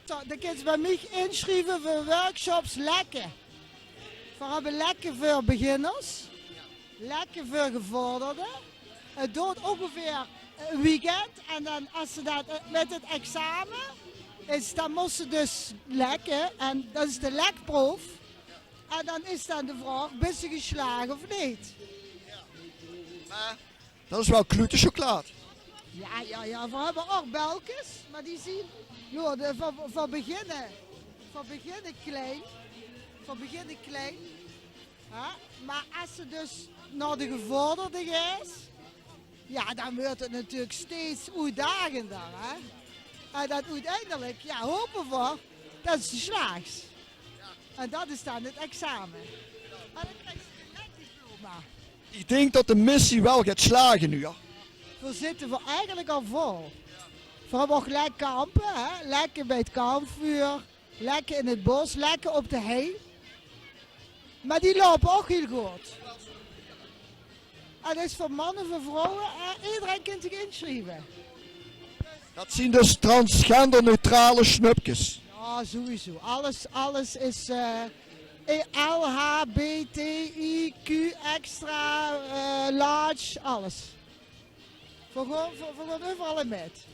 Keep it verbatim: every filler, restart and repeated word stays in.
Zo, dan kins se bij mich insjrieve veur workshops lekke. Veer höbbe lekke veur beginners, lekke veur gevorderde. Het doort óngeveer ein weekend en dan, es se dat, eh, mit het examen is, dan mós se dus lekke en dat is de lekproef. En dan is dan de vraog, bis se geslaag of neet? Mer dat is waal kloete sjoklaat. Ja, ja, ja, veer höbbe ouch belkes, mer die zien, noe, de, veur, veur beginne, veur beginne klein, veur beginne klein. Hè? Mer es se dus nao de gevorderde geis, ja, dan weurt het natuurlik steeds oetdagender, hè. En dan oeteindelik, ja, hope veer dat se slaags. En dat is dan het examen. En dan kriegs se ein lek diploma. Ich dink dat de missie waal geit slage noe, jao. Veer zitte veer eigelik al vol. Veer höbbe ouch lek kampe, hè? Lekke bij het kampvuur, lekke in het bos, lekke op de hei. Mer die loupe ouch hiel good. En is veur manne, veur vrouwe, eh, ederein kint zich insjrieve. Dat zien dus transgenderneutrale snupkes. Ja, sowieso. Alles, alles is eh, eh, L, H, B, T, I, Q, extra, eh, large, alles. Veer gaon, veer, veer gaon euveral in mit.